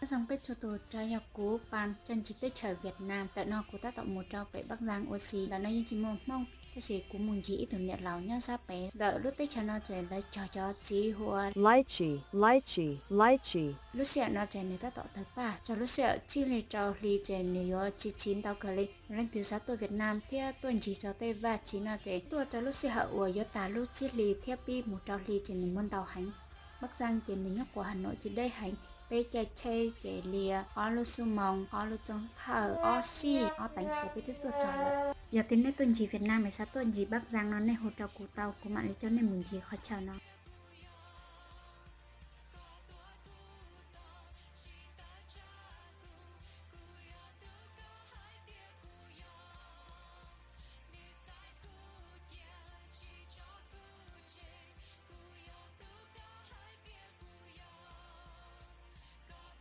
Nyob zoo peb txhua tus, rau yog kuv Paj coj ncig teb chaws Vietnam. Ntawm no kuv tab tom mus rau pem Bắc Giang ua si. Ntawm no yeej tsis muaj Hmoob, tab sis kuv mus ncig ib tug niam laus nyob sab pem. Ntawm lub teb chaws no ces lawv cog cov txiv hu ua lychee, lychee, lychee. Lub sij hawm no ces nws tab tom tawg paj, txog lub sij hawm txhiab hli rau hli ces nws yuav txi txiv ntau kawg li. Leej twg xav tuaj Vietnam thiab tuaj ncig txog tej vaj txiv no ces tuaj rau lub sij hawm uas yuav tag lub txhiab hli thiab pib mus rau hli ces nws muaj ntau heev. Bắc Giang ces nws nyob quas Hà Nội tsis deb heev, peb caij tsheb ces li ob lub xuab moos, ob lub xov thawj, ob xij, ob teev ces peb twb tuaj txog lawm. Yog tias nej tuaj ncig Vietnam es xav tuaj ncig Bắc Giang no nej hu rau kuv tau, kuv mam li coj nej mus ncig qhov chaw no.